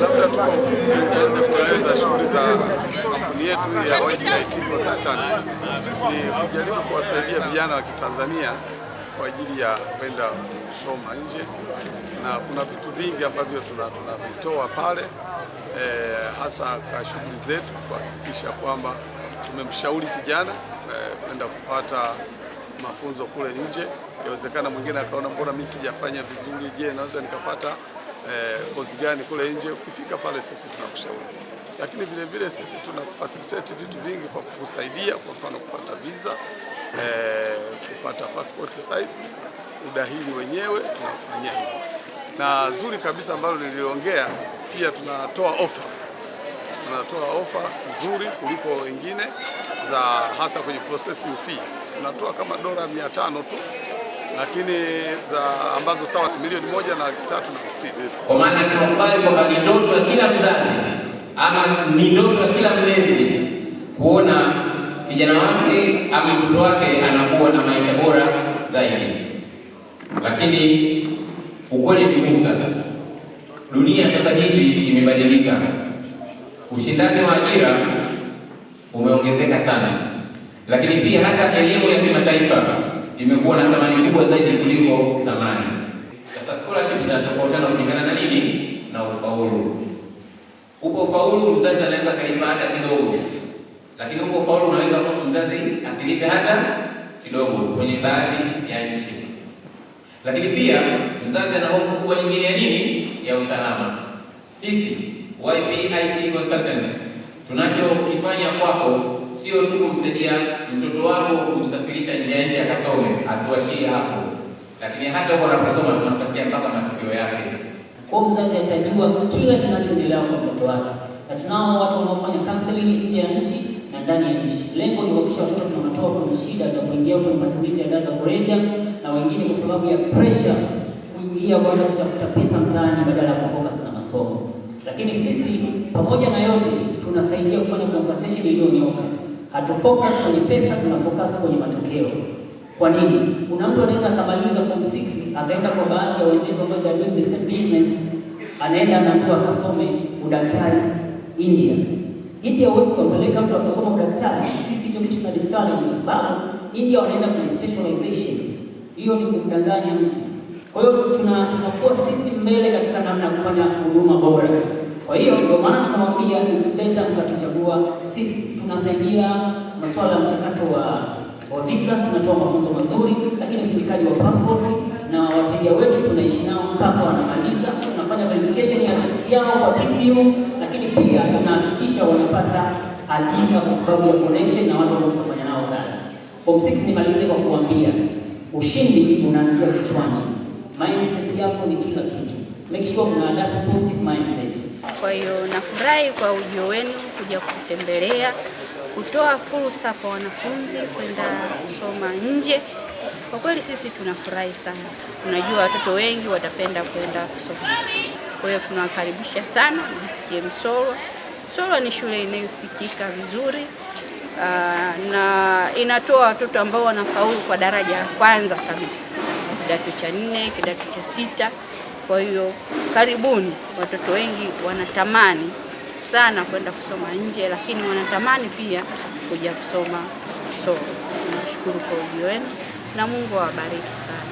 Labda tu kwa ufupi niweze kueleza shughuli za kampuni yetu ya YPIT Consultant ni kujaribu kuwasaidia vijana wa Kitanzania kwa ajili ya kwenda kusoma nje, na kuna vitu vingi ambavyo tunavitoa pale hasa kwa shughuli zetu kuhakikisha kwamba tumemshauri kijana kwenda kupata mafunzo kule nje. Inawezekana mwingine akaona, mbona mimi sijafanya vizuri, je, naweza nikapata kozi gani kule nje? Ukifika pale sisi tunakushauri, lakini vile vile sisi tuna facilitate vitu vingi kwa kukusaidia, kwa mfano kupata visa, kupata passport size, udahili wenyewe tunafanyia hivyo, na zuri kabisa ambalo niliongea pia, tunatoa ofa nzuri kuliko wengine za hasa kwenye processing fee tunatoa kama dola 500 tu, lakini za ambazo sawa 1,350,000. Kwa maana tunakubali kwamba ni ndoto ya kila mzazi ama ni ndoto ya kila mlezi kuona kijana wake ama mtoto wake anakuwa na maisha bora zaidi, lakini ukweli ni huu sasa, dunia sasa hivi imebadilika, ushindani wa ajira umeongezeka sana, lakini pia hata elimu ya kimataifa imekuwa na thamani kubwa zaidi kuliko zamani. Sasa scholarship zinatofautiana kulingana na nini? Na ufaulu. Upo ufaulu, mzazi anaweza akalipa hata kidogo, lakini upo ufaulu unaweza kuwa mzazi asilipe hata kidogo kwenye baadhi ya nchi. Lakini pia mzazi ana hofu kubwa nyingine ya nini? Ya usalama. Sisi YPIT Consultants tunachokifanya kwako sio tu kumsaidia mtoto wako kumsafirisha nje ya nchi akasome, hatuachie hapo, lakini hata huko anaposoma tunafuatilia mpaka matokeo yake. Kwa mzazi atajua kila kinachoendelea kwa mtoto wake, na tunao watu wanaofanya counseling nje ya nchi na ndani ya nchi. Lengo ni kuhakikisha watoto tunawatoa kwenye shida za kuingia kwenye matumizi ya dawa za kulevya na wengine kwa sababu ya pressure kuingia kwanza kutafuta pesa mtaani badala ya kufocus na masomo. Lakini sisi pamoja na yote tunasaidia kufanya consultation iliyonyooka. Hatufocus kwenye pesa, tunafocus kwenye matokeo. Kwa nini? Kuna mtu anaweza akamaliza form 6 akaenda kwa baadhi ya wenzetu ambao they are doing the same business, anaenda anaambiwa akasome udaktari India. India huwezi kumpeleka mtu akasoma udaktari. Sisi hicho kitu tuna discourage kwa sababu India wanaenda kwenye specialization. Hiyo ni kumdanganya mtu. Kwa hiyo tunakuwa sisi mbele katika namna ya kufanya huduma bora. Kwa hiyo ndio maana tunamwambia it's better mkatuchagua sisi. Tunasaidia masuala ya mchakato wa visa, tunatoa mafunzo mazuri, lakini usindikaji wa passport na wateja wetu tunaishi nao mpaka wanamaliza. Tunafanya verification ya cheti yao kwa TCU, lakini pia tunahakikisha wanapata ajira kwa sababu ya connection na watu wanaofanya nao kazi. Form 6 nimalize kwa kuambia ushindi unaanzia kichwani. Mindset yako ni kila kitu. Make sure una adapt positive mindset. Kwa hiyo nafurahi kwa ujio wenu kuja kutembelea, kutoa fursa kwa wanafunzi kwenda kusoma nje. Kwa kweli sisi tunafurahi sana. Tunajua watoto wengi watapenda kwenda kusoma nje. Kwa hiyo tunawakaribisha sana, mjisikie Msolwa. Msolwa ni shule inayosikika vizuri na inatoa watoto ambao wanafaulu kwa daraja la kwanza kabisa, kidato cha nne, kidato cha sita. Kwa hiyo karibuni. Watoto wengi wanatamani sana kwenda kusoma nje, lakini wanatamani pia kuja kusoma Msolwa. Nashukuru kwa ujio wenu na Mungu awabariki sana.